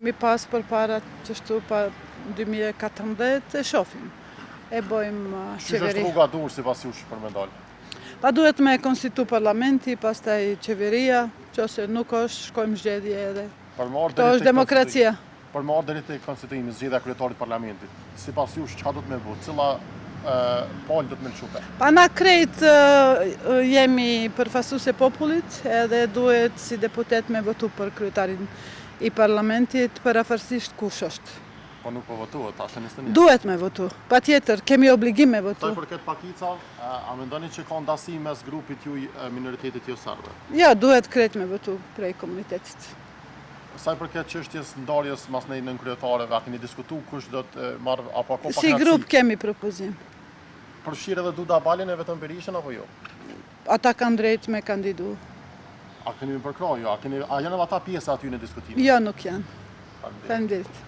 Mi pas përpara qështu pa 2014 e shofim. E bojmë qeveri. Qysh është rruga e duhur sipas jush për me dalë? Pa duhet me konstitu parlamenti, pastaj qeveria, qëse nuk është, shkojmë zgjedhje edhe. Këto është demokracia. Për me ardhë deri te konstituimi, zgjedhja e kryetarit të parlamentit, sipas jush çka duhet me bo, cila palë duhet me lëshu pe? Pa na krejt jemi përfaqësues e popullit edhe duhet si deputet me votu për kryetarin i parlamentit përafërsisht kush është. Po nuk po votohet, tash e 21. Duhet me votu, patjetër, kemi obligim me votu. Sa i përket pakicave, a mendoni që ka ndasi mes grupit juj minoritetit jo serbe? Jo, duhet krejt me votu prej komunitetit. Sa i përket çështjes ndarjes masnej nënkryetarëve, a keni diskutu kush do të marrë apo ka pakënaqësi? Si grup kemi propozim. Përfshirë edhe Duda Baljen e Veton Berishën apo jo? Ata kanë drejt me kandidu. A keni me përkrah jo? A keni a janë edhe ata pjesë aty në diskutime? Jo, nuk janë. Faleminderit.